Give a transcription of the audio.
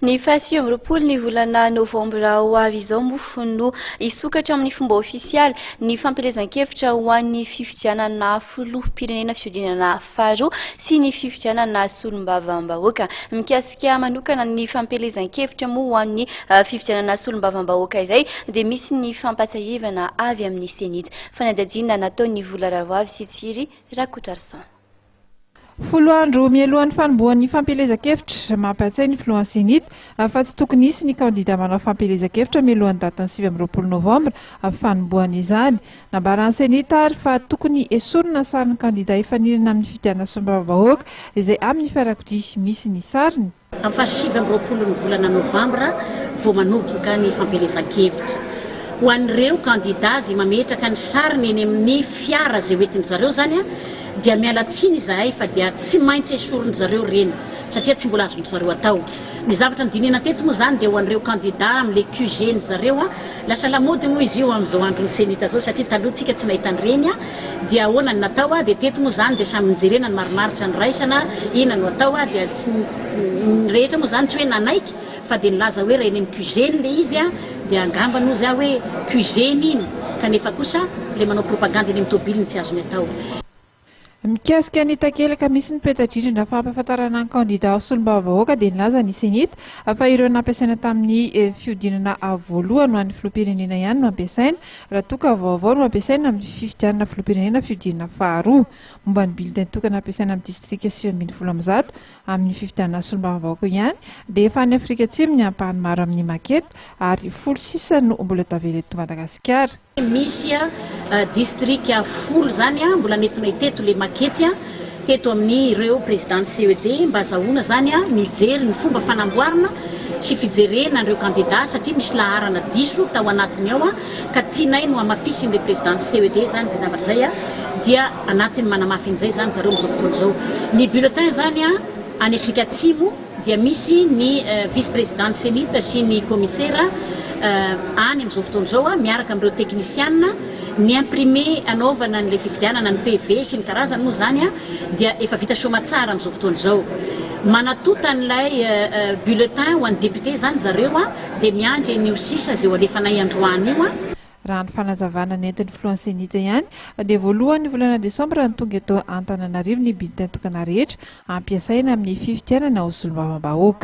Ny faha-29 ny volana novambra ho avy izao moa no hisokatra amin'ny fomba ofisialy ny fampielezan-kevitra ho an'ny fifidianana filoham-pirenena fihodinana faharoa sy ny fifidianana solombavambahoaka. Mikasika manokana ny fampielezan-kevitra moa ho an'ny fifidianana solombavambahoaka izay dia misy ny fampatsiahivana avy amin'ny Cenit. Fanadihadiana nataon'i Vola Ravoavy sy Tsiry Rakotoarison. 10 andro mialohan'ny fanombohan'ny fampielezan-kevitra, mampahatsiahy ny filohan'ny Cenit fa tsy tokony hisy ny kandida manao fampielezan-kevitra mialohan'ny datin'ny 29 novambra fanombohana izany. Nambaran'ny Cenit ary fa tokony hesorina ny sarin'ny kandida hifaninana amin'ny fifidianana solombavambahoaka izay amin'ny fiarakodia misy ny sariny. Amin'ny faha 29 ny volana novambra vao manomboka ny fampielezan-kevitra. Ho an'ireo kandida izay mametraka ny sariny eny amin'ny fiara izay hoentin-dry zareo izany dia miala tsiny izahay fa dia tsy maintsy esorin-dry zareo ireny satria tsy mbola azon-dry zareo atao. Ny zavatra nodinihina teto moa izany dia ho an'ireo kandida amin'ilay QG-n'ny zareo. Lasa lamaody moa izy io amin'izao andron'ny Cenit izao satria taloha tsika tsy nahita an'ireny dia ahoana no natao dia teto moa izany dia samy nijerena ny marimaritra niraisana inona no atao dia tsy ny rehetra moa izany tsy hoe nanaiky fa dia nilaza hoe raha eny amin'ny QG-ny ilay izy dia angambany hozy aho hoe QG-ny iny kanefa kosa ilay manao propagande eny amin'ny tomobiliny tsy azony atao. Mikasika ny takelaka misy ny peta-drindrina fampahafantarana ny kandida ho solombavambahoaka dia nilaza ny Cenit fa ireo nampiasaina tamin'ny fihodinana voalohany ho an'ny filoham-pirenena ihany no ampiasaina raha toa ka vaovao no ampiasaina amin'ny fifidianana filoham-pirenena fihodinana faharoa. Momba ny bulletin tokana ampiasaina amin'ny distrika 119 amin'ny fifidianana solombavambahoaka ihany dia efa any Afrika Atsimo ny ampahany maro amin'ny maquette ary 10 sisa no mbola tavela eto Madagasikara. Misy distrika 10 zany mbola nentinay teto le makety teto amin'ny ireo président ny CED mba azahoana zany mijery ny fomba fanamboarana sy fijerena an'ireo kandida satria misy laharana diso tao anatiny ao ka tianay no hamafisin'ilay président ny CED zany izay zavatra izay dia anatiny manamafy an'izay zany zareo amin'izao fotoana izao. Ny bulletin zany any Afrika Atsimo dia misy ny vice président ny Cenit sy ny commissaire any amin'izao fotoana izao miaraka amin'ireo teknisiana ny imprimé anaovana an'ilay fifidianana ny PV sy ny karazany moa izany dia efa vita soamatsara amin'izao fotoana izao. Manatota an'ilay bulletin ho an'ny député izany zareo dia miandry an'io sisa izay ho alefanay androany io. Raha ny fanazavana nentin'ny filohan'ny Cenit ihany dia voalohan'ny volana desambra no tonga eto Antananarivo ny bulletin tokana rehetra ampiasaina amin'ny fifidianana ho solombavambahoaka.